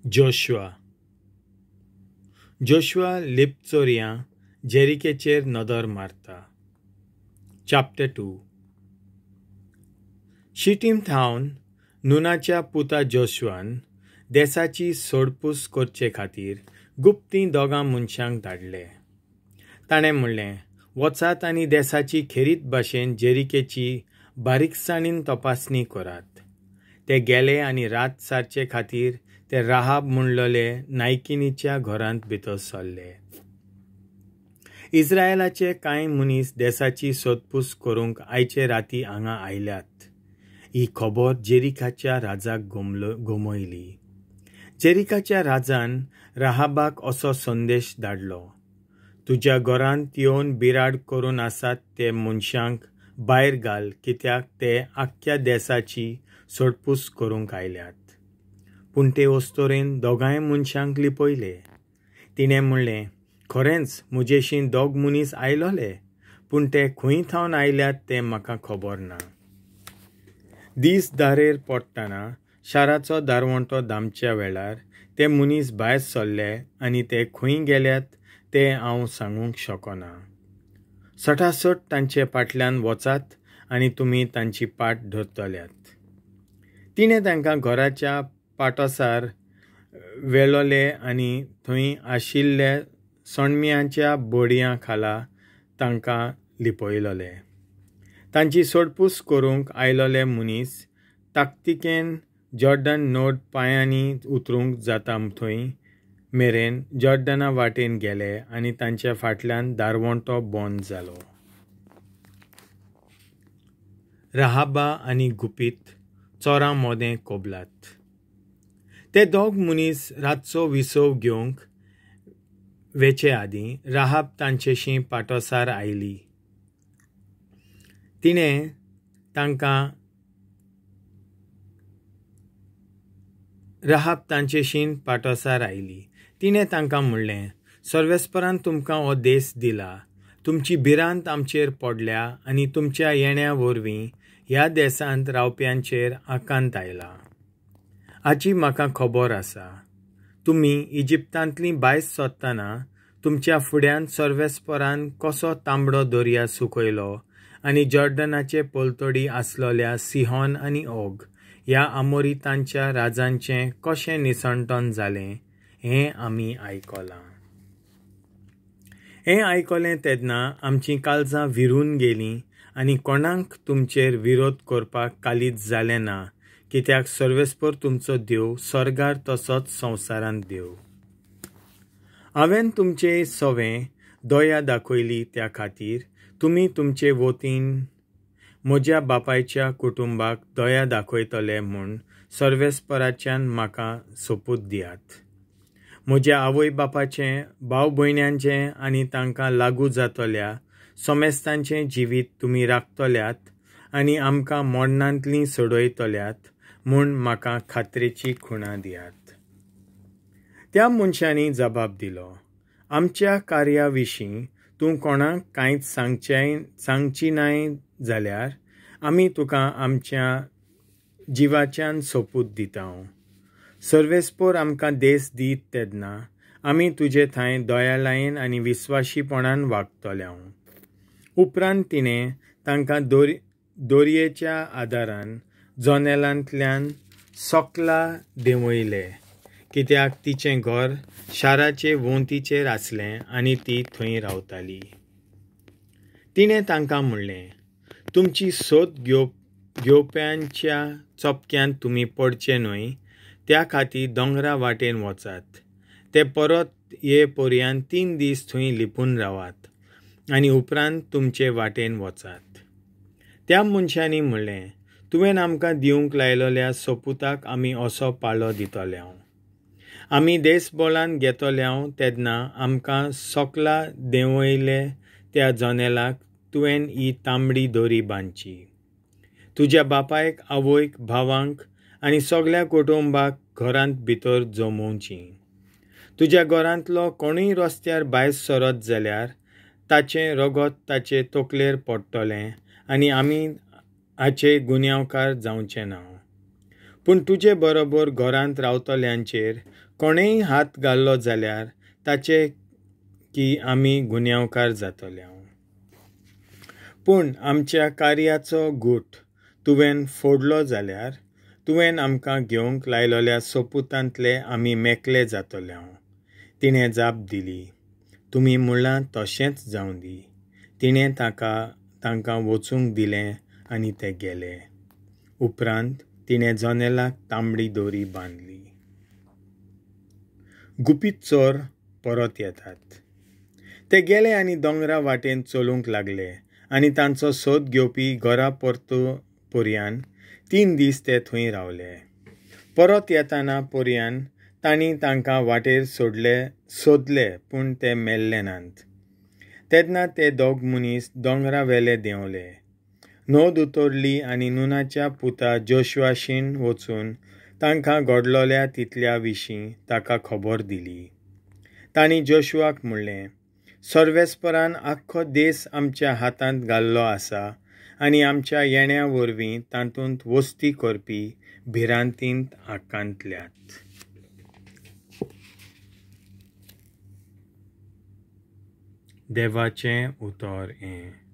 Joshua. Joshua लिपचोरयां जेरिकेचेर नदर मारता. Chapter 2. शिटीम थावन नुनाच्या पुता जोशुआन देसाची सोडपूस करचे खातीर गुप्ती दोगां मनशांक धाडले. ताणें म्हणलें, वचात आनी देसाची खेरीत भाशेन जेरिकेची बारीकसाणीन तपासणी करात. ते गेले आनी रात सारचे खातीर ते राहाब म्हणलेले नायकिनीच्या घरांत भितर सरले. इस्रायलाचे कांय मनीस देसाची सोदपूस करूंक आयचे राती हांगा आयल्यात. ही खबर जेरिकाच्या राजाक गमयली. जेरिकाच्या राजान राहाबाक असो संदेश धाडलो, तुज्या घरांत येवन बिराड करून आसात ते मनशांक भायर घाल, कित्याक ते आख्ख्या देसाची सोडपूस करूंक आयल्यात. पूण ते अस्तोरेन दोगांय मनशांक लिपयले. तिणें म्हणलें, खरेंच म्हजेशी दोग मनीस आयलोले, पूण ते खंय थावन आयल्यात तें म्हाका खबर ना. दीस दारेर पडटना शाराचो दारवंटो दामच्या वेळार ते मनीस भायर सरले आनी ते खंय गेल्यात तें हांव सांगूंक शकना. सटासट तांचे फाटल्यान वचात आनी तुमी तांची पाट धरतल्यात. तिणें तांकां घराच्या पाटोसार वेलोले आनी थंय आशिल्ले सणम्यांच्या बोडयां खाला तांकां लिपयलोले. तांची सोडपूस करूंक आयलोले मनीस ताकतिकेन जॉर्डन नोड पांयांनी उतरूंक जाता थंय मेरेन जॉर्डना वाटेन गेले आनी तांच्या फाटल्यान दारवंटो बंद जालो. राहाबा आनी गुपीत चोरां मोदें कोबलात. ते दोग मनीस रातचो विसव घेवंक वेचे आदीं राहाब तांचेशी पाटोसार आयली. तिणें तांकां राहाब तांचेशीन पाटोसार आयली. तिणें तांकां म्हणलें, सर्वेस्परान तुमकां हो देस दिला. तुमची भिरांत आमचेर पडल्या आनी तुमच्या येण्या वरवीं ह्या देसांत रावप्यांचेर आकांत आयला. हाची म्हाका खबर आसा. तुमी इजिप्तांतलीं भायर सोदतना तुमच्या फुड्यान सर्वेस्परान कसो तांबडो दर्या सुकयलो आनी जॉर्डनाचे पलतडी आसलोल्या सिहोन आनी ओग ह्या आमोरितांच्या राजांचें कशें निसणटन जालें हें आमी आयकलां. हें आयकलें तेन्ना आमचीं काळजां विरून गेलीं आनी कोणाक तुमचेर विरोध करपाक कालीज जालें ना, कित्याक सर्वेस्पर तुमचो देव स्वर्गार तसोच संवसारांत देव. हांवें तुमचे सवें दया दाखयली त्या खातीर तुमी तुमचे वतीन म्हज्या बापायच्या कुटुंबाक दया दाखयतले म्हूण सर्वेस्पराच्यान म्हाका सोपूत दियात. म्हज्या आवय बापाचें, भाव भयण्यांचें आनी तांकां लागू जातल्या समेस्तांचें जिवीत तुमी राखतल्यात आनी आमकां मरणांतलीं सोडयतल्यात म्हूण म्हाका खात्रेची खुणा दियात. त्या मनशांनी जबाब दिलो, आमच्या कार्या विशीं तूं कोणाक कांयच सांगची नाय जाल्यार आमी तुका आमच्या जिवाच्यान सोपूत दिता. सर्वेस्पोर आमकां देस दीत तेन्ना आमी तुजे थंय दयालायेन आनी विस्वाशीपणान वागतले. उपरांत तिणें तांकां दोरयेच्या आदारान जनेलांतल्यान सकला देंवयले, कित्याक तिचें घर शाराचे वोंतीचेर आसलें आनी ती थंय रावताली. तिणें तांकां म्हणलें, तुमची सोद घेवप्यांच्या चपक्यांत तुमी पडचे न्हय त्या खातीर दोंगरा वाटेन वचात. ते परत ये पर्यंत 3 दीस थंय लिपून रावात आनी उपरांत तुमचे वाटेन वचात. त्या मनशांनी म्हणलें, तुवें आमकां दिवंक लायलोल्या सोपुताक आमी असो पाळो दितले. आमी देस बोलान घेतले तेन्ना आमकां सकला देंवयले त्या जनेलाक तुवें ही तांबडी दोरी बांदची. तुज्या बापायक, आवयक, भावांक आनी सगल्या कुटुंबाक घरांत भितर जमोवची. तुज्या घरांतलो कोणूय रस्त्यार भायर सरत जाल्यार ताचें रगत ताचे तकलेर पडटलें आनी आमी हाचे गुन्यांवकार जावचे ना. पूण तुजे बरोबर घरांत रावतल्यांचेर कोणेंय हात घाल्लो जाल्यार ताचे की आमी गुन्यांवकार जातले. पूण आमच्या कार्याचो गूट तुवें फोडलो जाल्यार तुवें आमकां घेवंक लायलोल्या सोपुतांतले आमी मेकले जातले. तिणें जाप दिली, तुमी म्हणलां तशेंच जावं दी. तिणें तांकां वचूंक दिलें आनी ते गेले. उपरांत तिणें जनेलाक तांबडी दोरी बांदली. गुपीत चोर परत येतात. ते गेले आनी दोंगरा वाटेन चलूंक लागले आनी तांचो सोद घेवपी घरा परतो पर्यान 3 दीस ते थंय रावले. परत येताना पर्यान तांणी तांकां वाटेर सोदले, पूण ते मेल्ले नात. तेन्ना ते दोग मनीस दोंगरा वेले देंवले, नद उतरली आनी नुनाच्या पुता जोशुआशीन वचून तांकां घडलोल्या तितल्या विशीं ताका खबर दिली. तांणी जोशुआक म्हणलें, सर्वेस्परान आख्खो देस आमच्या हातांत घाल्लो आसा आनी आमच्या येण्या वरवीं तातूंत वस्ती करपी भिरांतींत आकांतल्यात. देवाचें उतर हें.